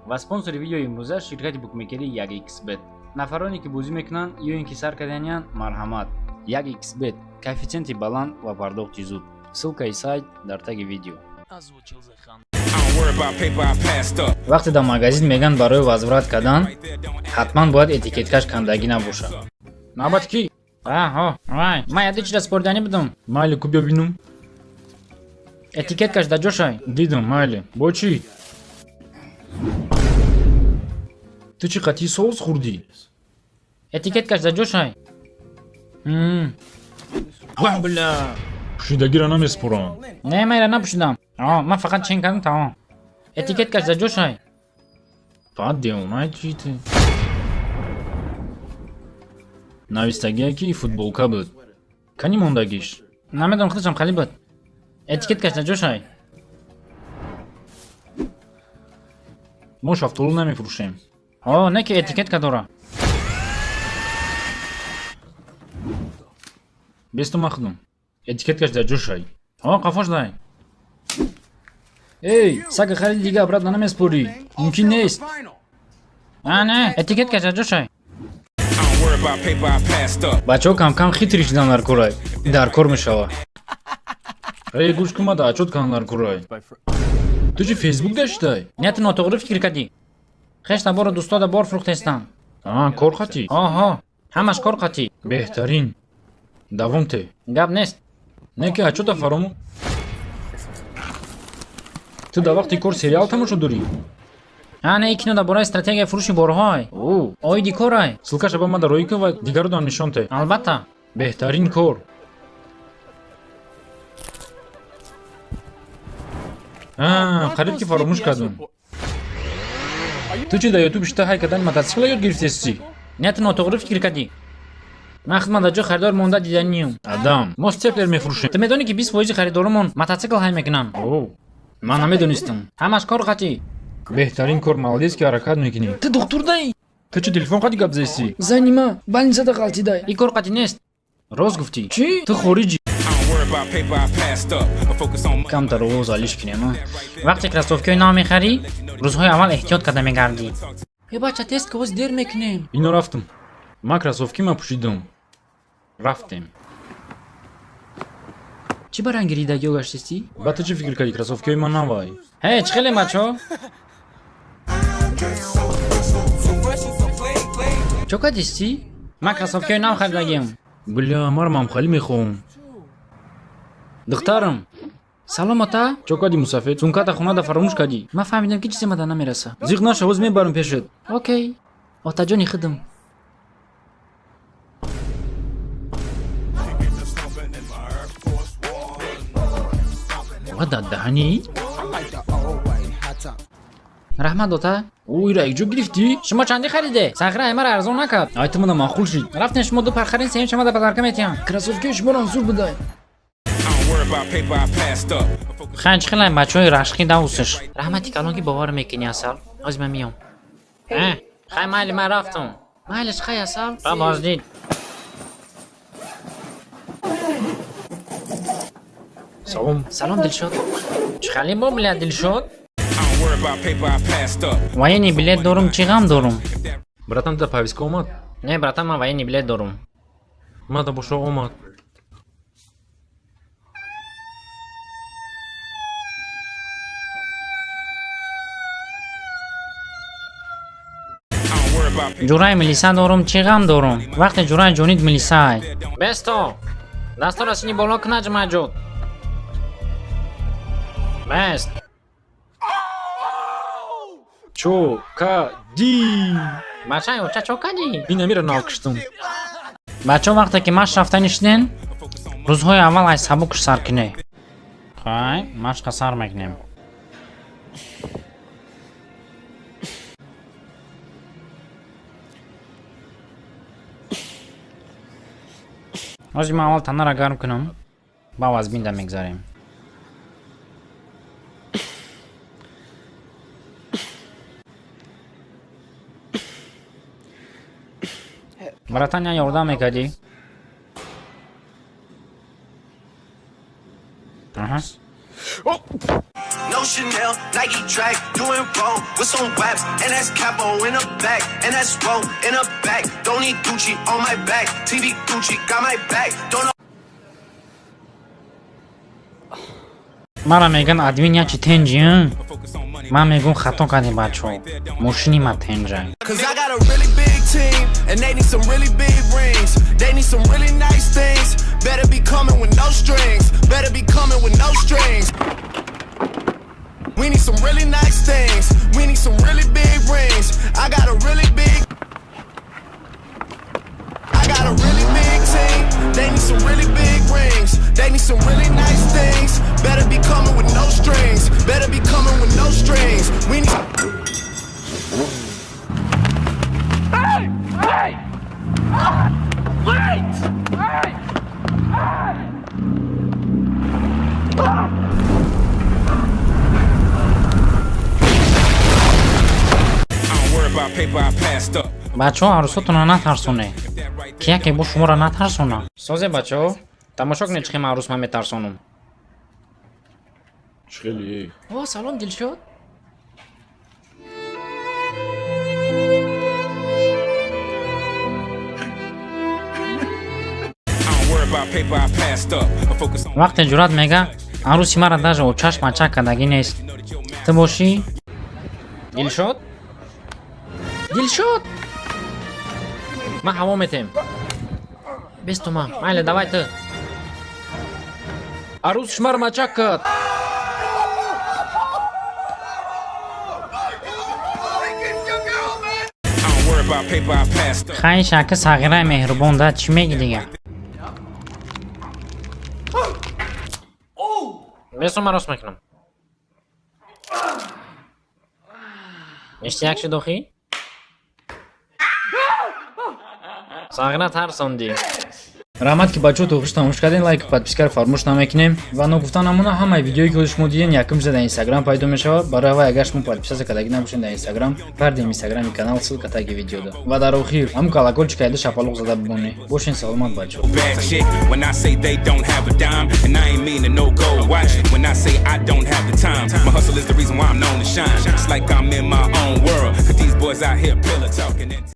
Ва спонсори видеои имрӯза ширкати букмекерӣ 1xBet. Нафароне ки бозӣ мекунанд ё ин ки сар карданиянд, марҳамат. 1xBet коэффитсиенти баланд ва пардохти зуд. Ссылкаи сайт дар таги видео. Вақте дар магазин мегӯянд барои возврат кардан, ҳатман бояд этикеткаш кандагӣ набошад. Навбат кӣ? Аҳо, вай, ман яде чиза спорданӣ будам. Майли, ку биё бинум. Этикеткаш дар ҷошай. Дидам, майли. Бо чӣ? Ту чӣ қатъи соус хӯрдӣ? Этикеткаш дар ҷошай. Ва бля. Пӯшидагиро намеспорам. Не, ман ира напӯшидам. О, ман фақат чен кардам, тамом. Этикеткаш дар ҷошай. Баъд девонай чӣ ту? Навистагие ки футболка буд. Кани мондагиш? Намедонам, худашам хали буд. Этикеткаш дар ҷошай. Мо шафтолу намефурӯшем. О, не ки этикетка дора. Бесту махдум. Этикеткаш дар ҷошай. О, қафош дай. Эй, сага хариди дига обратно намеспорӣ. Мумкин нест. А, не, этикеткаш дар ҷошай. Бачаҳо камкам хитри шидан дар корай. Дар кор мешава. Эй, гӯш кун, мада отчёт кунам дар корай. Ту чӣ фейсбук гаштай? Не, ту нотуғрӣ фикр кардӣ. Хешта бору дӯстода бор фурӯхтестам. А, кор қатӣ? Оҳо, ҳамаш кор қатӣ. Беҳтарин. Давом те. Гап нест. Не ки отчёта фаромӯ. Ту дар вақти кор сериал тамошо дорӣ? А, не, ин кино дар бораи стратегияи фурӯши борҳоай. О, Оиди корай. ссылкаша ба мада роӣ кун ва дигародам нишон те. Албатта. Беҳтарин кор. А, қариб ки фаромӯш кардам. Ту чӣ дар ютуб шита ҳай кардани мототсикла ёд гирифтестӣ? Не, ту нотуғрӣ фикр кардӣ. Ман худман дар ҷои харидор монда диданиюм. Адам, мо степлер мефурӯшем. Ту медонӣ ки 20 фоизи харидоромон мототсикл ҳай мекунанд? О, ман намедонистам. Ҳамаш кор қатӣ. Беҳтарин кор, молодец ки ҳаракат мекунӣ. Ту духтурдаӣ? Ту чӣ телефон қади гап зестӣ? Зани ма больницада ғалтидай. Ин кор қатӣ нест. Рост гуфтӣ. Чӣ? Ту хориҷӣ. Камтар овоз алиш кунем, а? Вақте кроссовкиҳои нав мехарӣ, рӯзҳои аввал эҳтиёт карда мегардӣ. Э, бача, тест ки ҳоз дер мекунем. Ино рафтам. Ман кроссовкима пӯшидам. Рафтем. Чӣ ба ранги ридагиҳо гаштистӣ? Ба ту чӣ фикр кардӣ, кроссовкиҳои ман навай? Ҳе, чӣ хеле, бачаҳо? Чо кардистӣ? Ман кроссовкиҳои нав харидагиам. Бля, маро мамхалӣ мехоҳам. Духтарам. Салом, ата. Чо кардӣ, мусафед? Сумката хонада фаромӯш кардӣ? Ман фаҳмидам ки чизе мада намераса. Зиқ наша, ҳоз мебарам пешат. Окей. Отаҷони худам. Ва дар даҳанӣ? Раҳмат, ота. О, ира якҷо гирифтӣ? Шумо чандӣ хариде? Сағира аймара арзон накард. Ай, ту мана маъқул шид. Рафтем, шумо ду пар харин, сеюм шумо да подарка метиҳам. Кроссовкиҳои шуморам зур будай. Хай, чӣ хелай, бачаҳои рашқӣ давусш. Раҳмати калон ки бовар мекунӣ, асал. Ҳози ман миём. Э, хай, майли, ман рафтам. Майлиш, хай, асал. Ба боздид. Салом. Салом, Дилшод. Чӣ хеле бо бля, Дилшод? Военный билет дорум, чӣ ғам дорум? Братан, ту дар повестка омад? Не, братан, ман военный билет дорум. Мада бошо омад. Ҷураи милиса дорум, чӣ ғам дорум? Вақте ҷураи ҷонид милисаай. Бесто! Дастора сини боло куна, ҷумаҷуд. Бест. Чо кадӣ? Бачаи оча, чо кадӣ? Ин амира нав киштам. Бачаҳо, вақте ки машқ рафтанӣ шуден, рӯзҳои аввал аз сабукш сар кунед. Хай, машқа сар мекунем. Ҳозир ман аввал танара гарм кунам, баъд аз бинда мегзарем. Братан, я ёрдам мекардӣ? Аҳа. No Chanel, Nike track, doing wrong with some waps, and that's capo in the back, and that's roll in the back. Don't need Gucci on my back, TV Gucci got my back. Don't know. Мара меган админ ячи тенҷи, ман мегӯм хато кардем, бачаҳо, мошини ма тенҷа. Cause I got a really big team, and they need some really big rings. They need some really nice things. Better be coming with no strings. Better be coming with no strings. We need some really nice things. We need some really big rings. I got a really big team. They need some really big rings. They need some really nice things. Better be coming with no strings. Better be coming with no strings. We need. Hey! Wait! Hey! Hey! I don't worry about paper I passed up. Бачаҳо, арӯсотонро натарсоне, ки яке бо шуморо натарсона. Созе, бачаҳо, тамошо кунед, чӣ хел арӯс ман метарсонам. Чӣ хеле? О, салом, Дилшод. I don't worry about paper I passed up. I focus on Вақте ҷуръат мега, арӯси мара даже очаш мачак кардагӣ нест. Ту бошӣ, Дилшод, Дилшод, ман ҳаво метем 20 тума. Майли, давай ту. Арӯс шумаро мачак кард. I don't worry about paper I passed up. Хай, шаки сағираи меҳрубон да, чӣ меги дига? Бесума рост мекунам. Ништяк шуд охӣ? Сағира тарсондӣ. Раҳмат, ки бачаҳо то охирш тамошо кардем. Лайк, подпискаро фаромӯш намекунем ва ногуфта намона, ҳамаи видеое, ки шумо дидем, якум ҷида дар Инстаграм пайдо мешавад. Барои вай, агар шумо подписаться кардагӣ набошед дар Инстаграм, пардем Инстаграми канал, ссылка таги видеода. Ва дар охир ҳамун колокольчик айда шапалоқ зада бимонед. Бошен саломат, бачаҳо. Bad shit when I say they don't have a dime, and I ain't mean to no gold watch when I say I don't have the time. My hustle is the reason why I'm known to shine. It's like I'm in my own world. 'Cause these boys out here pillow talking and